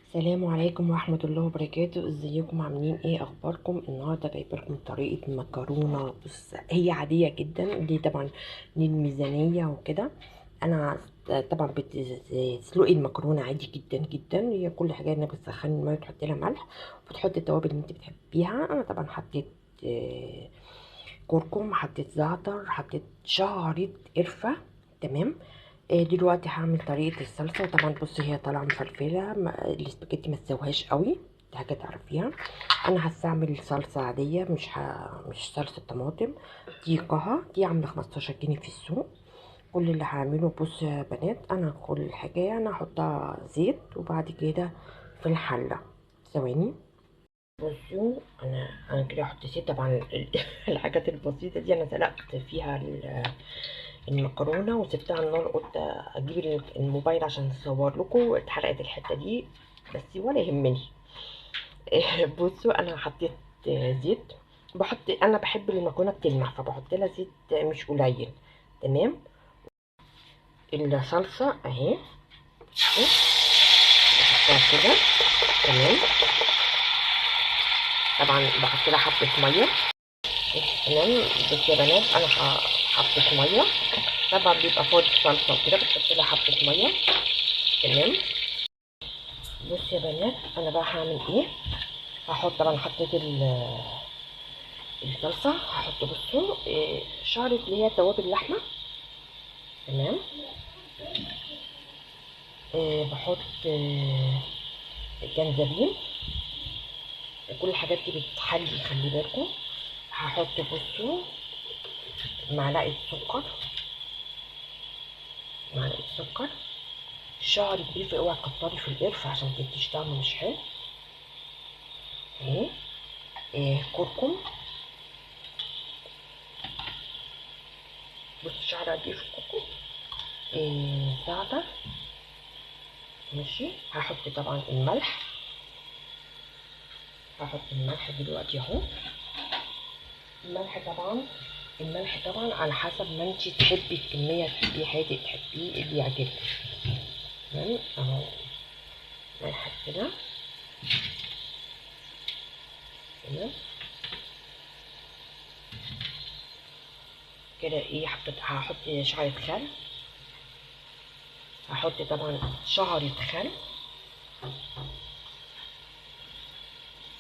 السلام عليكم ورحمة الله وبركاته. ازيكم؟ عاملين ايه؟ اخباركم؟ النهارده جايبه لكم طريقة مكرونة. بص، هي عادية جدا، دي طبعا للميزانية وكده. انا طبعا بتسلقي المكرونة عادي جدا جدا، هي كل حاجة انك بتسخني المية وتحطي لها ملح وبتحطي التوابل اللي انت بتحبيها. انا طبعا حطيت كركم، حطيت زعتر، حطيت شعرة قرفة. تمام. دلوقتي هعمل طريقة الصلصة. طبعا بصي هي طالعة مفلفلة، الاسباجيتي ما تسويهاش قوي، دي حاجة تعرفيها. انا هستعمل صلصة عادية، مش صلصة طماطم. دي قهوة، دي عاملة 15 جنيه في السوق. كل اللي هعمله بصوا يا بنات، انا كل الحكاية انا هحطها زيت وبعد كده في الحلة. ثواني. بصوا انا كده هحط زيت. طبعا الحاجات البسيطة دي انا سلقت فيها المكرونة وسبتها على النار، قلت اجيب الموبايل عشان اصور لكم، اتحرقت الحتة دي بس ولا يهمني. بصوا انا حطيت زيت، انا بحب المكرونة بتلمع فبحط لها زيت مش قليل. تمام. الصلصة اهي بحطها كده. تمام. طبعا بحط لها حبة مية. تمام. بس يا بنات انا حبة مية، طبعا بيبقى فاضي الصلصة وكده، بتحط لها حبة مية. تمام. بصوا يا بنات انا بقى هعمل ايه. هحط، طبعا حطيت الصلصة، هحط بصوا شعرة اللي هي توابل اللحمة. تمام. بحط الجنزبيل، كل الحاجات دي بتحلي، خلي بالكم. هحط بصوا معلقة سكر، معلقة سكر، شعرة قرفة، اوعي تكتري في القرفة عشان تديش طعم مش حلو. اهي. كركم، بصوا شعرة قد ايه في الكركم. زعتر، ماشي. هحط طبعا الملح، هحط الملح دلوقتي اهو. الملح طبعا على حسب ما انتي تحبي الكمية، تحبيه حادق، تحبيه اللي يعجبك. تمام اهو ملح كده. تمام كده. ايه هحط شعرة خل، هحط طبعا شعرة خل.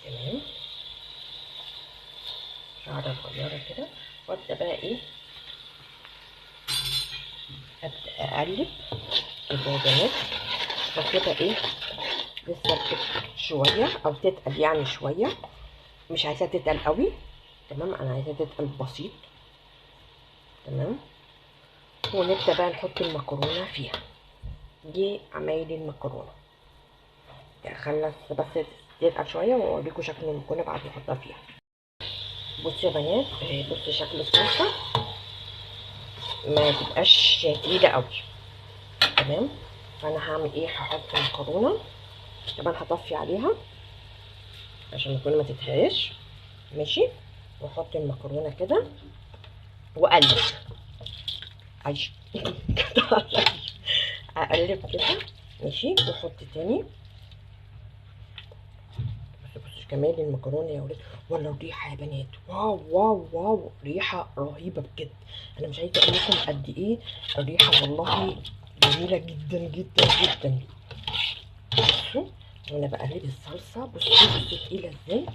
تمام، شعرة صغيرة كده. وابدأ بقى ايه، ابدأ اقلب كده يا بنات. بسيبها ايه لسه شوية او تتقل يعني شوية، مش عايزاها تتقل قوي. تمام، انا عايزاها تتقل بسيط. تمام. ونبدأ بقى نحط المكرونة فيها. دي عمايل المكرونة. اخلص بس تتقل شوية واوريكم شكل المكرونة بعد ما احطها فيها. بصوا يا بنات، بصوا شكل الصلصة ما تبقاش تقيلة قوي. تمام. فانا هعمل ايه، هحط المكرونة، طبعا هطفي عليها عشان المكرونة ما تتهرش. ماشي. واحط المكرونة كده واقلب. عيش اقلب كده. ماشي. واحط تاني. بصوا كمان المكرونه يا ولاد، ولا الريحة يا بنات، wow wow wow، ريحه رهيبة بجد. انا مش عايزه اقول لكم قد ايه الريحة، والله جميلة جدا جدا جدا. بصوا وانا بقلب الصلصه، بصوا بصوا تقيلة ازاي.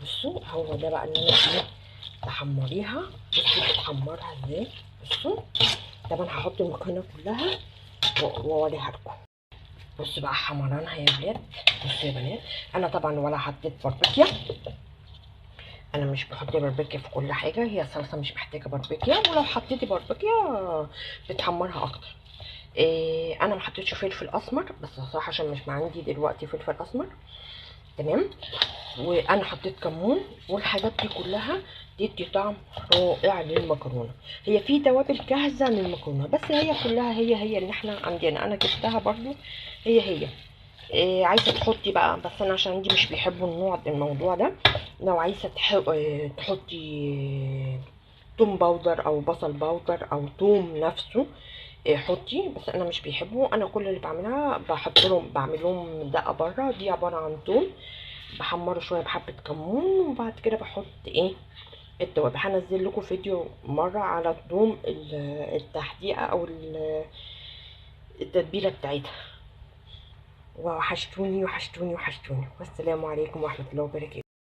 بصوا هو ده بقى اللي انا ايه بحمريها. بصوا بتحمرها ازاي. بصوا طبعا هحط المكرونه كلها واوريها لكم. بصوا بقى حمرانها يا ولاد. بصوا يا بنات، انا طبعا ولا حطيت باربيكيا، انا مش بحط باربيكيا في كل حاجة، هي الصلصه مش محتاجه باربيكيا، ولو حطيتي باربيكيا بتحمرها اكتر. انا ما حطيتش فلفل اسمر بس صراحة عشان مش عندي دلوقتي فلفل اسمر. تمام. وانا حطيت كمون، والحاجات دي كلها تدي طعم رائع للمكرونه. هي في توابل جاهزة للمكرونه، بس هي كلها هي اللي احنا عندنا، انا جبتها برضو هي. عايزه تحطي بقى، بس انا عشان عندي مش بيحبوا النوع الموضوع ده. لو عايزه تحطي توم powder او بصل powder او توم نفسه، حطي، بس انا مش بيحبوا. انا كل اللي بعملها بحط لهم، بعمل لهم دقه بره، دي عبارة عن توم بحمره شوية بحبه كمون، وبعد كده بحط ايه التوابل. هنزل لكم فيديو مرة على التوم التحديقه او التتبيله بتاعتها. وحشتوني وحشتوني وحشتوني، والسلام عليكم ورحمة الله وبركاته.